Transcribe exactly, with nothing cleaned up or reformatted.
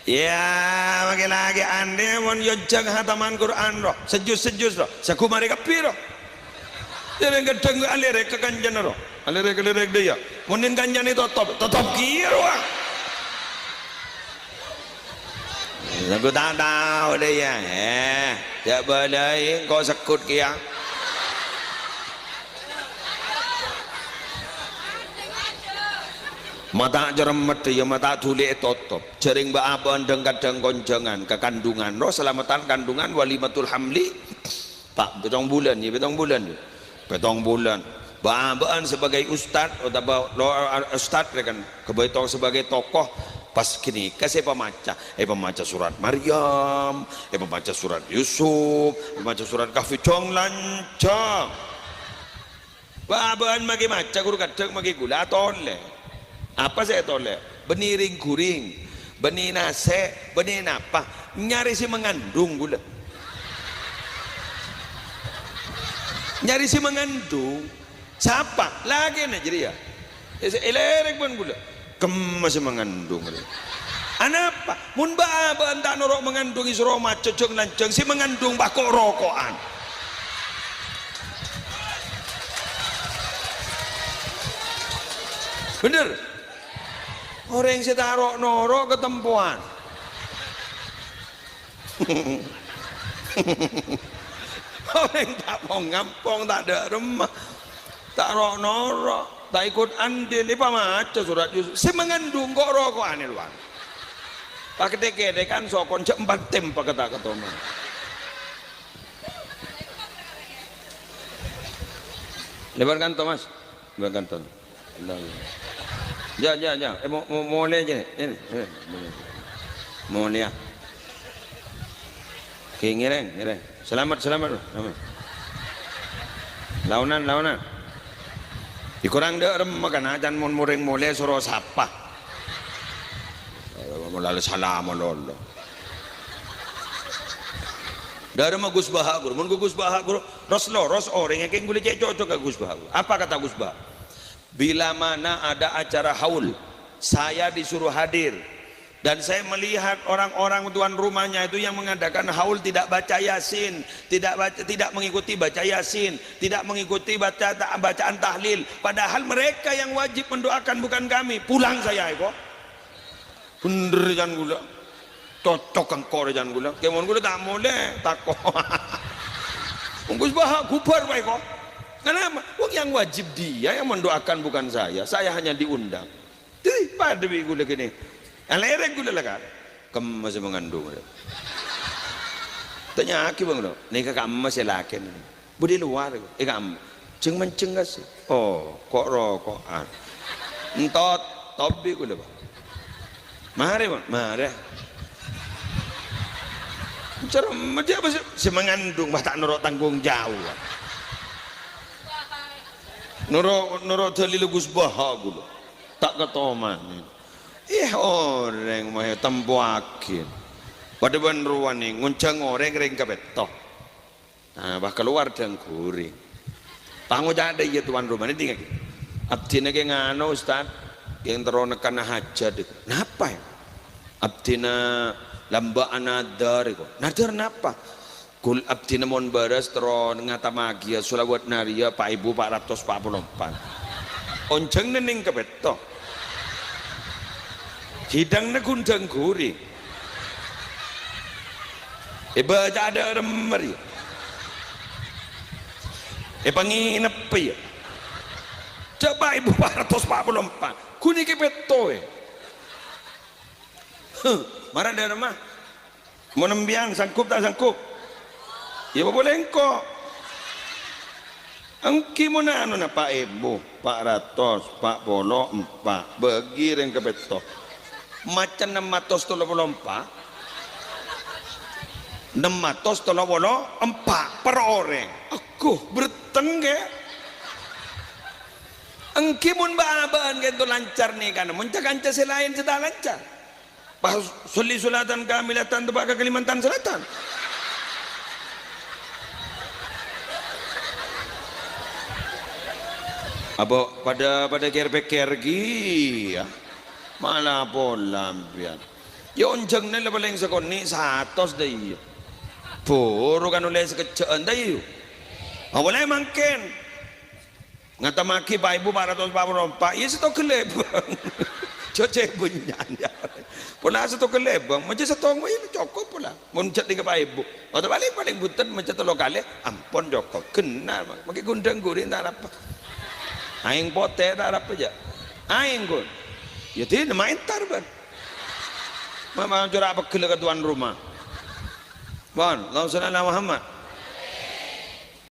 Iyâ, maghi-laghi anḍi' mon yojjhâng hataman Qur'an, ro. Sejjus-sejjus, ro. Saghumare kabbhi, ro. Jhâreng ghâḍḍhâng alèrèk ka kancana, ro. Alèrèk-lèrèk ḍâ' iyâ. Mon kancana totop, totop kèya, ro, ah. Lagu ta' tao ḍâ' iyâ. Eh, jhâ' bâlâi engko' sekkut kèya. Ma' ta' jhâremmet, iyâ, ma' ta' dhuli ètotop. Jhâreng bâ'-abâ'ân dhâng-kadhâng konjhângan ka kandhungan. Ro, salameddhân kandhungan walimatul hamli. Pa', pèttong bulân, iyâ, pèttong bulân, iyâ. Pèttong bulân. Bâ'-abâ'ân sebagai ustad, otabâ lo-, ustad, rè kan, ghâbây to-, sebagai tokoh, pas ghânèka sè èpamaca. Èpamaca surat Maryam, èpamaca surat Yusuf, èpamaca surat Kahfi, dhâng-lanjhâng. Bâ'-abâ'ân maghi maca, ghuru kaḍhâng maghi ghulâ atolè. Apa sè ètolè? Bânnè rèng-ghurèng, bânnè nasè', bânnè napa? Nyarè sè mangandung ghulâ. Nyarè sè mangandung. Sapa? Lakèna jârèya. È-, sè èlèrèk bân ghulâ. Kemma sè mangandung rè. Anapa? Mon bâ'-abâ'ân ta' noro' mangandung èsoro maca dhâng-lanjhâng, sè mangandung bâ' ko'-roko'an. Bhender? Orèng sè ta' ro'-noro' katempowan. Orèng ta' pong-ngampong, ta' ḍâ' remma, ta' ro'-noro', ta' èkot anḍil, èpamaca surat Yusuf. Sè mangandung ko'-roko'an è lowar. Pakètè-kètè kan sokon jhâ' empat tem pakata-katoma. Lèbâr kanto, Mas. Lèbâr kanto. Jhâ', jhâ', jhâ'. Eh, mo-, mo-, molè jâ. Ini, ini, molè. Molè, yâ. Oke, ngèrèng, ngèrèng. Salamet, salamet, salamet. Laonan, laonan. Èkorang ḍâ' remma kan, can mon orèng molè soro sapa. Molè salam lolo. Ḍâ' remma Gus Baha, ghuru. Mon Gus Baha, ghuru, ros-loros orèng kèng ghulâ cè' cocok ka Gus Baha, ghuru. Apa kata Gus Baha? Bila mana ada acara haul, saya disuruh hadir. Dan saya melihat orang-orang tuan rumahnya itu yang mengadakan haul tidak baca Yasin, tidak baca, tidak mengikuti baca Yasin, tidak mengikuti baca ta-, bacaan tahlil. Padahal mereka yang wajib mendoakan, bukan kami. Pulang saya, èko. Bhender, can ghulâ. Cocok engko' rè, can ghulâ. Kèmon ghulâ ta' molè, tako'. Gus Baha ghubâr bhâi, ko'. Kenapa? Wong yang wajib dia yang mendoakan, bukan saya. Saya hanya diundang. Jadi, padâ bi' ghulâ kènè. Alèrèk ghulâ la, Ka'. Kemma sè mangandung, rè. Tanya'aghi, Bang, lo. Nèka kemma sè lakèna. Budi luar, eh, kam-, jeng-manjeng kasè. Oh, ko'-roko'an. Entot, tobi' ghulâ, Pak. Marè, Pak, marè. Cerem, dia apa sih? Sè mangandung, bah, ta' noro' tanggung jawab. Noro', noro' dalil Gus Baha ghulâ. Ta' katomanè. Eh, orèng mah ètempoaghi. Padâ bân rowa nè, ngonjhâng orèng rèng kapètto. Nah, pas kalowar dhâng-ghurèng. Pas ngoca' ḍâ' iyâ tuan rumana, "Ḍingngaghi. Abdhina kèng nganu, Ustad. Kèng terro nekkanna hajat." "Napa, yâ?" "Abdhina lambâ'â nadhâr, ko'." "Nadhâr napa?" "Ghul abdhina mon bârâs terro ngatammaghiyâ sholawat nariyah pa' èbu pa' ratos pa' polo empa'." Onjhângnga nèng kapètto. Hidhângnga ghun dhâng-ghurèng. Èbâca ḍâ' remma rèya. Èpangènep, yâ. Jhâ' pa' èbu pa' ratos pa' polo empa'. Ghun èkè pètto, è. Huh, mara ḍâ' remma. Mon empèyan sanggup ta' sanggup? Yâ, apa polè engko'. Èngghi mon anona pa' èbu, pa' ratos, pa' polo empa', bâgi rèng kapètto. Maca nem atos tello polo empa'. Nem atos tello polo empa' per orèng. Agghu, berteng, kè. Èngghi mon bâ'-abâ'ân kènto lancar nèkana, mon ca-kanca sè laèn sè ta' lancar. Pas sholli sholatan kamilatan teppa' ka Kalimantan Selatan. Apa padâ, padâ kèr-pèkkèraghi, yâ? Mala pola empèyan. Iyâ, onjhângnga la palèng sakonè' satos, dâ' iyâ. Buru kan ollè sakejjhâ'ân, dâ' iyâ. Apa la mangkèn? Ngatammaghi pa' èbu pa' ratos pa' polo empa', iyâ sèttong ghellèbâng. Jhâ' jhâ' bânnya', yâ. Pola sèttong ghellèbâng, maca sèttong, iyâ cokop pola. Mon jhâ' dhika pa' èbu. Atau palèng, palèng bhunten maca tello kalè, ampon cokop. Ghenna, ma-, makè gondang gori ta' arapa. Aèng potè ta' arapa, jhâ'. Aèng, ghun. Yâ, dina maèntar, bân. Ma-, ma-, cora' pegghel ka tuan rumah. Pon, Allahumma shalli ala Muhammad.